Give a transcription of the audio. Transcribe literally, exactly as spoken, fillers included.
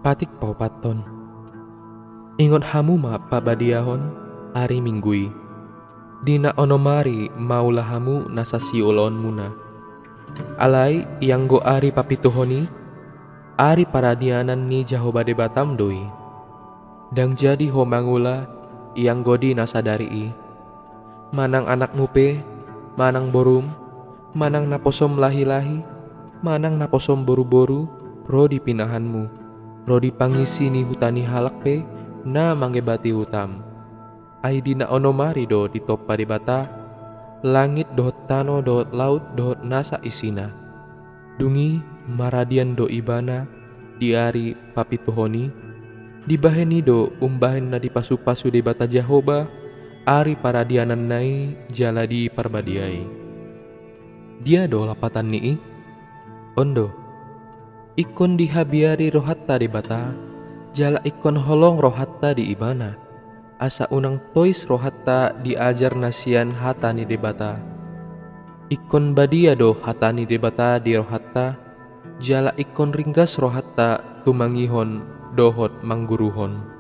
Patik paopathon. Ingot hamu ma parbadiahon ari Minggu i, di na onom ari maula hamu nasa siulaonmuna. Alai ianggo ari papituhon i, ari paradianan ni Jahowa Debatam do i. Ndang jadi ho mangula ianggo di na sadari i. Manang anakmu pe, manang borum, manang naposom lahilahi, manang naposom boruboru, ro di pinahanmu, ro di pangisi ni huta ni halak pe na mangebati hutam. Ai di na onom ari do ditompa Debata langit dohot tano dohot laut dohot nasa isina. Dung i maradian do Ibana di ari papituhon i. Dibahen i do umbahen na dipasupasu Debata Jahowa ari paradiananna i jala diparbadiai. Dia do lapatan ni i? On do, ingkon dihabiari rohanta Debata, jala ingkon holong rohanta di Ibana, asa unang tois rohanta di ajar na sian hata ni Debata. Ingkon badia do hata ni Debata di rohanta, jala ingkon ringgas rohanta tumangihon dohot mangguruhon.